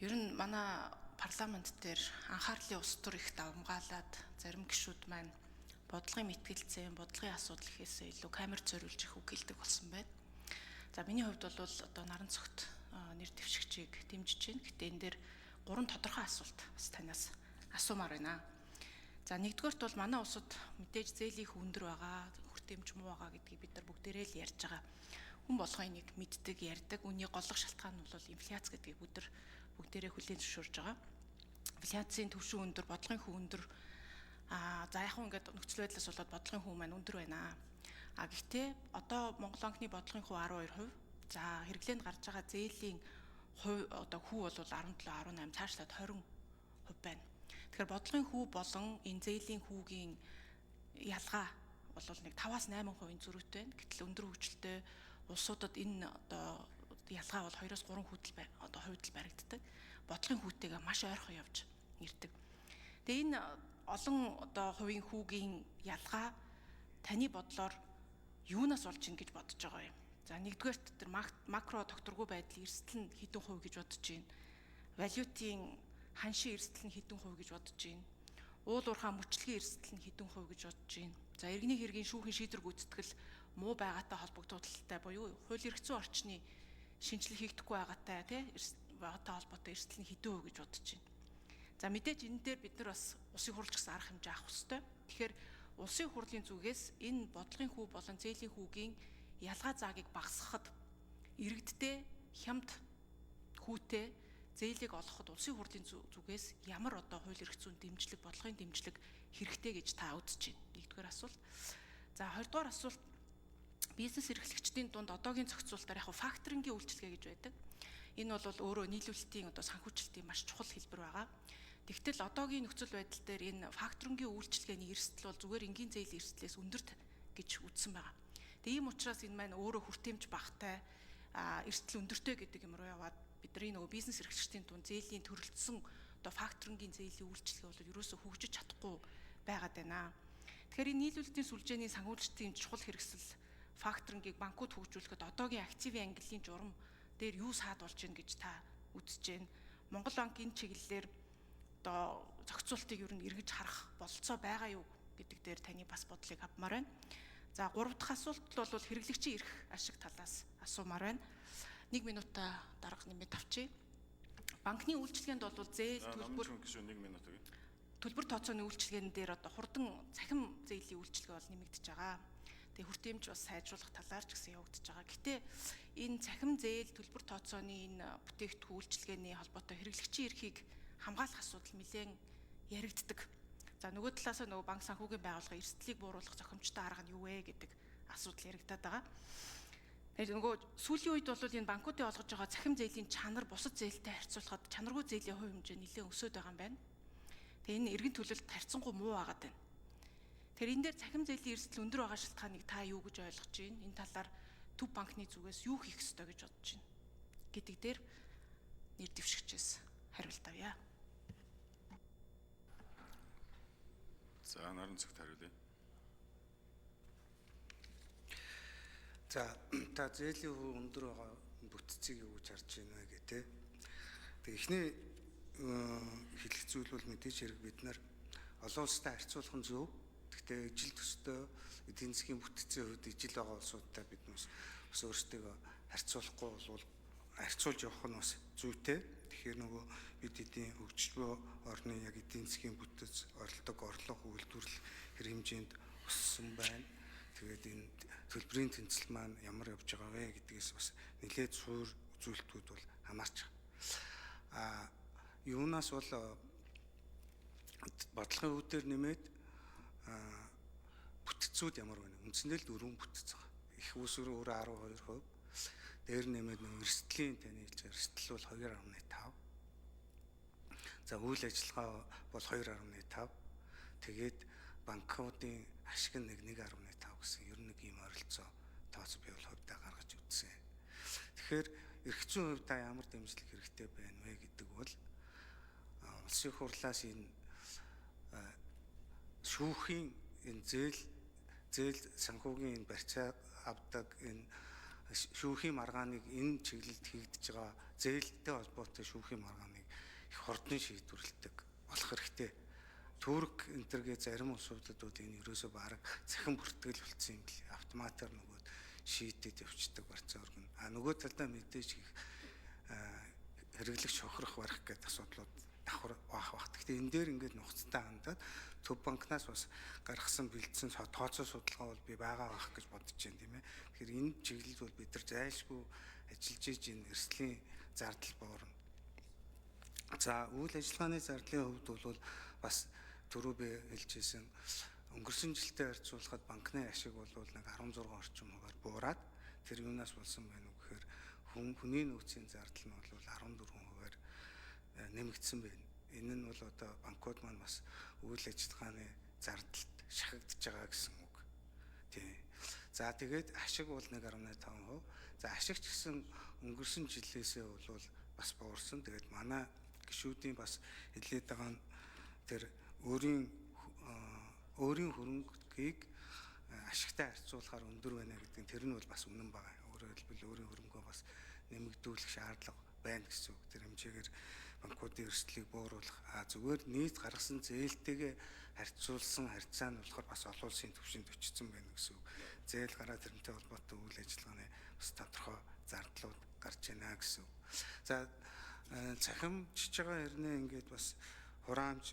Ер нь манай парламент дээр анхаарлын улс төр их давамгаалаад зарим гишүүд маань бодлогын мэтгэлцэн, бодлогын асуудал гэхээсээ илүү камер зориулж их үг хэлдэг болсон байна. За миний хувьд бол одоо наран цогт нэр дэвшигчийг дэмжиж байна. Гэтэ энэ дээр гурван тодорхой асуулт бас танаас асуумаар байна. За нэгдүгээрт бол манай улсад мэдээж зээлийн их өндөр байгаа, хүртээмж муу байгаа гэдгийг бид нар бүгдээрээ л ярьж байгаа. Хүн болгон энийг мэддэг, ярьдаг. Үүний голлох шалтгаан нь бол инфляц гэдгийг бид нар бүгдээрээ хүлээн зөвшөөрж байгаа. Инфляцийн түвшин өндөр, бодлогын хүү өндөр. За яг хөө ингээд нөхцөл байдлаас болоод бодлогын хүү маань өндөр байна. А гэхдээ одоо Монгол банкны бодлогын хүү 12%. За хэрэглээнд гарч байгаа зээлийн хувь одоо хүү бол 17, 18 цаашлаад 20% байна. Тэгэхээр бодлогын хүү болон энэ зээлийн хүүгийн ялгаа бол нэг 5-аас 8% зөрүүтэй байна. Гэтэл өндөр хөгжилтэй улсуудад энэ одоо ялгаа бол 2-оос 3 хүүтэл одоо хувьд л баригддаг. Бодлогын хүүтэйгээ маш ойрхон явж ирдэг. Тэгээ энэ олон одоо хувийн хүүгийн ялгаа таны бодлоор юунаас болж ийн гэж бодож байгаа юм? За нэгдүгээрт тэр макро тогтворгүй байдлын эрсдэл нь хэдэн хувь гэж бодож байна? Валютын ханшийн эрсдэл нь хэдэн хувь гэж бодож байна? Уул уурхай мөчлөгийн эрсдэл нь хэдэн хувь гэж бодож байна? За иргэний хэргийн шүүхийн шийдвэр гүйцэтгэл муу байгаатай холбогдуулалттай буюу хууль эрх зүйн орчны шинжилгээ хийгдэхгүй байгаатай тий байгаатай холбоотой эрсдэл нь хэдэн хувь гэж бодож байна? За мэдээж энэ дээр бид нар бас улсын хурлч гэсэн арга хэмжээ авах ёстой. Тэгэхээр улсын хурлын зүгээс энэ бодлогын хүү болон зээлийн хүүгийн ялгаа заагийг багасгахад иргэдтэй хямд хүүтэй зээлийг олгоход улсын хурлын зүгээс ямар одоо хууль эрх зүйн дэмжлэг, бодлогын дэмжлэг хэрэгтэй гэж та үзэж байна? Нэгдүгээр асуулт. За хоёрдугаар асуулт, бизнес эрхлэгчдийн дунд одоогийн зохицуултаар яг факторингийн үйлчилгээ гэж байдаг. Энэ бол өөрөө нийлүүлэлтийн одоо санхүүжилтийн маш чухал хэлбэр байгаа. Тэгтэл одоогийн нөхцөл байдал дээр энэ факторингийн үйлчилгээний эрсдэл бол зүгээр энгийн зээлийн эрсдлээс өндөрт гэж үзсэн байгаа. Тэгээ ийм учраас энэ маань өөрөө хүртээмж багтай, эрсдэл өндөртэй гэдэг юм руу яваад бидний нөгөө бизнес эрхлэгчдийн дунд зээлийн төрөлдсөн одоо факторингийн зээлийн үйлчилгээ бол ерөөсөө хөгжиж чадахгүй байгаад байна. Тэгэхээр энэ нийлүүлэлтийн сүлжээний санхүүжилтийн чухал хэрэгсэл факторингийг банкуд хөгжүүлэхэд одоогийн активын ангиллын журам дээр юу саад болж байна гэж та үзэж байна? Монгол банк энэ чиглэлээр одоо зохицуултыг ер нь эргэж харах бололцоо байгаа юу гэдэг дээр таны бас бодлыг авмаар байна. За гурав дахь асуулт бол хэрэглэгчийн эрх ашиг талаас асуумаар байна. 1 минутаа дарга нэмээд авчий. Банкны үйлчилгээнд бол зээл төлбөр 1 минут өгье. Төлбөр тооцооны үйлчилгээн дээр одоо хурдан цахим зээлийн үйлчилгээ бол нэмэгдэж байгаа. Тэгээ хүртээмж бас сайжруулах талаар ч гэсэн явагдаж байгаа. Гэтэ энэ цахим зээл төлбөр тооцооны энэ бүтээгдэхүүн үйлчилгээний холбоотой хэрэглэгчийн эрхийг хамгаалах асуудал нэлээд яригддаг. За нөгөө талаасаа нөгөө банк санхүүгийн байгууллага эрсдлийг бууруулах зохимжтой арга нь юу вэ гэдэг асуудал яригдаад байгаа. Тэгэхээр нөгөө сүүлийн үед бол энэ банкуудын олгож байгаа цахим зээлийн чанар бусад зээлтэй харьцуулахад чанаргүй зээлийн хувь хэмжээ нэлээд өсөөд байгаа юм байна. Тэгээ энэ эргэн төлөлт харьцангуй муу байгаад байна. Тэгэхээр энэ дээр цахим зээлийн эрсдэл өндөр байгаа шалтгааныг та юу гэж ойлгож байна? Энэ талаар Төв банкны зүгээс юу хийх ёстой гэж бодож байна гэдэг дээр нэр дэвшигчээс хариулт авъя. За наран цогт хариулъя. За та зээлийн хүү өндөр байгаа бүтцийг юу гэж харж байна вэ гэх тээ. Тэг эхний хэлэх зүйл бол мэдээж хэрэг бид нар олон улстай харьцуулах нь зөв. Гэхдээ ижил төстэй эдийн засгийн бүтцийн хувьд ижил байгаа улсуудтай бид бас өөрсдөө харьцуулахгүй бол харьцуулж явах нь бас зүйтэй. Тэгэхээр нөгөө бид эдийн хөгжиж буй орны яг эдийн засгийн бүтэц, оролдог орлого, үйлдвэрлэл хэр хэмжээнд өссөн байна. Тэгээд энэ төлбөрийн тэнцэл маань ямар явж байгаа вэ гэдгээс бас нэлээд суур үзүүлэлтүүд бол хамаарч байгаа. Юунаас бол бодлогын үүдээр нэмээд бүтцүүд ямар байна? Үндсэндээ л дөрвөн бүтэц байгаа. Их үүсвэр өөрөө 12%. Дээр нэмээд нэг эрсдлийн таны хэлж байгаа эрсдэл бол 2.5. За үйл ажиллагаа бол 2.5. Тэгээд банкуудын ашиг нь 1.5 гэсэн ер нь нэг ийм ойролцоо тооцоо би бол хувьдаа гаргаж үзсэн. Тэгэхээр эрх зүйн хувьд та ямар дэмжлэг хэрэгтэй байна вэ гэдэг бол улсын хурлаас энэ шүүхийн энэ зээл санхүүгийн энэ барьцаа авдаг энэ шүүхийн маргааныг энэ чиглэлд хийгдэж байгаа зээлтэй холбоотой шүүхийн маргааныг их хурдан шийдвэрлэдэг болох хэрэгтэй. Турк энтергээ зарим улсуудад бол энэ ерөөсөө бараг цахим бүртгэл болцсон юм бэл. Автоматар нөгөө шийдэд явцдаг барьцаа өргөн. А нөгөө талдаа мэдээж их хэрэглэгч хохирох барах гэдэг асуудлууд давхар баах бах. Гэхдээ энэ дээр ингээд нухацтай хандаад Төв банкнаас бас гаргасан бэлдсэн тооцоо судалгаа бол би байгаа бах гэж бодож байна, тийм ээ. Тэгэхээр энэ чиглэлд бол бид нар зайлшгүй ажиллаж иж энэ эрсдлийн зардал буурна. За, үйл ажиллагааны зардлын хувьд бол бас түрүү би хэлж ирсэн, өнгөрсөн жилтэй харьцуулахад банкны ашиг бол нэг 16 орчим хувиар буураад, тэр юунаас болсон байна уу гэхээр хүний нөөцийн зардал нь бол 14 хувиар нэмэгдсэн байна. Энэ нь бол одоо банкуд маань бас үйл ажиллагааны зардалд шахагдж байгаа гэсэн үг. Тийм. За, тэгээд ашиг бол 1.5%. За, ашиг ч гэсэн өнгөрсөн жилээсээ бол бас буурсан. Тэгээд манай гишүүдийн бас хэлээд байгаа нь тэр өөрийн өөрийн хөрөнгийг ашигтай харьцуулахаар өндөр байна гэдэг нь, тэр нь бол бас үнэн байгаа. Өөрөөр хэлбэл, өөрийн хөрөнгөө бас нэмэгдүүлэх шаардлага байна гэсэн үг. Тэр хэмжээгээр банкуудын эрсдлийг бууруулах, а зүгээр нийт гаргасан зээлтэйгээ харьцуулсан харьцаа нь болохоор бас олон улсын түвшинд өчсөн байна гэсэн үг. Зээл гараа тэрнтэй холбоотой үйл ажиллагааны бас тодорхой зардлууд гарч байна гэсэн үг. За, цахимжиж байгаа хэрнээ ингээд бас хураамж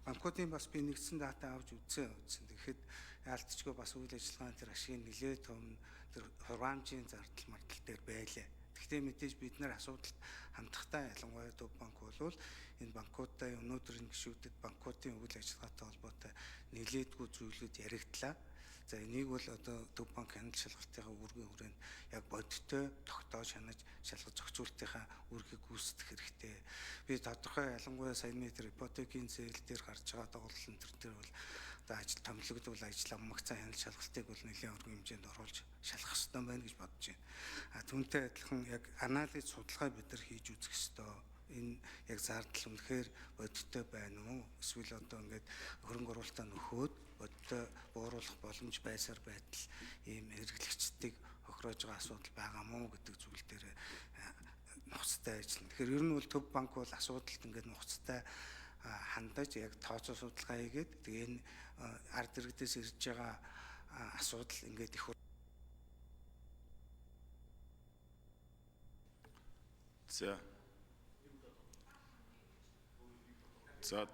банкуудын бас би нэгдсэн дата авч үзсэн. Тэгэхэд яалтчгүй бас үйл ажиллагааны тэр ашигын нэлээд том тэр хураамжийн зардал мардал дээр байлаа. Гэхдээ мэдээж бид нар асуудалд хандахдаа, ялангуяа Төв банк бол энэ банкудаа, өнөөдөр энэ гишүүдэд банкуудын үйл ажиллагаатай холбоотой нэлээдгүй зүйлүүд яригдлаа. За, энийг бол одоо Төв банк хяналт шалгалтынхаа үүргийн хүрээнд яг бодиттой тогтоож, хянаж шалгаж зохицуултынхаа үүргийг гүйцэтгэх хэрэгтэй. Би тодорхой, ялангуяа саяны тэр ипотекийн зээл дээр гарч байгаа доголдол энэ төр бол одоо ажил томилогдвол ажил аммагцсан хяналт шалгалтыг бол нэлээд өргөн хэмжээнд оруулж шалгах ёстой байна гэж бодож байна. А түүнтэй адилхан яг анализ судалгаа бид нар хийж үзэх ёстой. Энэ яг зардал үнэхээр бодиттой байна уу? Эсвэл одоо ингээд хөрөнгө оруулалтаа нөхөөд бодиттой бууруулах боломж байсаар байтал ийм хэрэглэгчдийг хохироож байгаа асуудал байгаа мó гэдэг зүйл дээр нухацтай ажиллана. Тэгэхээр ер нь бол Төв банк бол асуудалд ингээд нухацтай хандаж, яг тооцоо судалгаа хийгээд, тэгээ энэ ард иргэдээс ирж байгаа асуудал ингээд их За. За.